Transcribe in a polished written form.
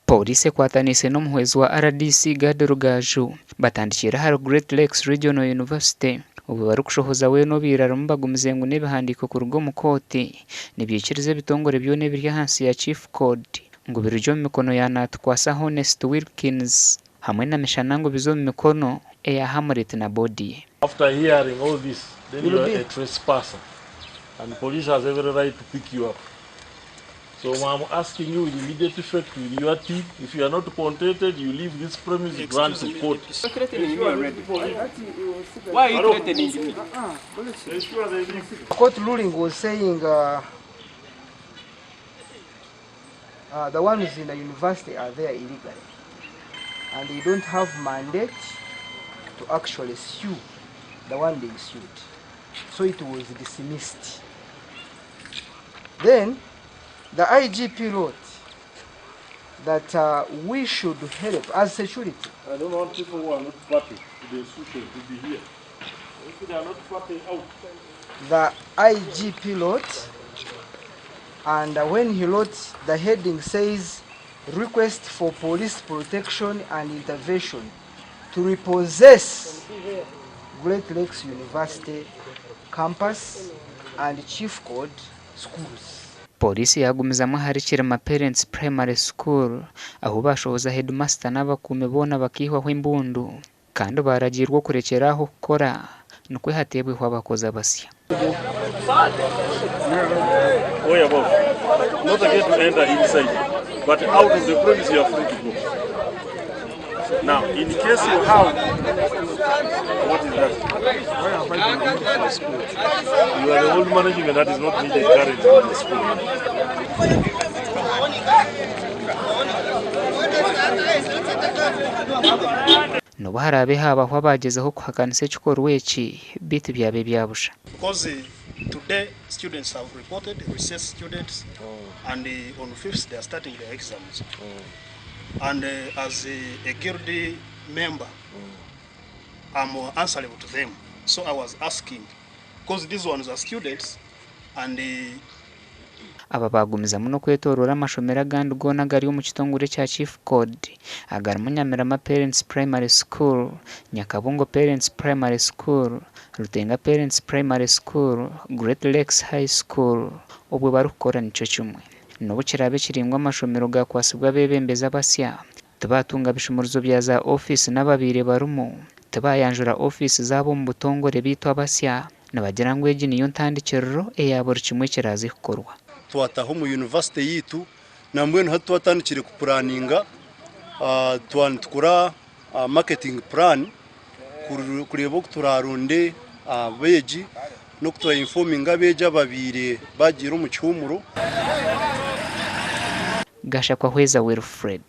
Pooriisi ekwataniise n'omuhwezi wa rdc Gad Rugaju batandikiire ahari Great Lakes Regional University obwo barikushohoza weena obaire arimu bagumize ngu n'ebihandiiko kuruga omu kooti nibyikiriza ebitongore byona ebiri ahansi ya Chief Code ngu birugye omu mikono ya Natukwasa Honest Wilkins hamwe na Mishana ngu bize omu mikono eya Hamlet na boodi ye. After hearing all this then you are a trespasser and police has every right to pick you up so am asking you with immediate effect with your team if you are not contented you leave this premise run to court. Why are you threatening me? Court ruling was saying the ones in the university are there illegally and they don't have mandate to actually sue the one they sued. So it was dismissed. Then the IGP wrote that we should help as security. I don't want people who are not party to the institution to be here. If they are not party, out. The IGP wrote, and when he wrote, the heading says, request for police protection and intervention to repossess Great Lakes University campus and Chief Code schools. Pooriisi yaagumizamu ahari Kirima Parents Primary School ahu baashohoza heedimasita n'abakuumi boona bakaihwaho embundu kandi baaragiirwa okurekyera aho kukora nikwo hateebweho abakozi abasya. Way above. Not again to enter inside, but out of the premise you are free to go. Now, in case you have, what is that? You are the old management that is not needed currently in the school. N'obu haraabe haabaho abaagyezaho kuhakanisa ekikorwa eki, beitu byaba ebya busha. Because today students have reported, recess students, and on 5th they are starting their exams. And as a guild member, I'm answerable to them. So I was asking, because these ones are students, and Aba baagumizamu n'okwetooroora amashomero agandi goona agari omu kitongore ekya Chief Code agarimu Nyamirama Parents Primary School, Nyakabungo Parents Primary School, Rutenga Parents Primary School, Great Lakes High School obwo barikukora nikyo kimwe. N'obu kiraabe kiri ngu amashomero gaakwatsibwa abeebembezi abasya, tibaatunga bishumuruzo bya za ofiisi n'ababaire barimu tibaayanjura ofiisi zaabo omu butongore beitu abasya nibagira ngu egi niyo ntandikiriro eya buri kimwe ekiraaze kukorwa. Twataha omu yunivasite yaitu nambwenu hati twatandikire kupuraninga twaba nitukora marketing plan kureeba oku turaronde abeegi n'oku tura infominga abeegi ababaire bagiire omu kihuumuro. Gashakwa Hweza Wilfred.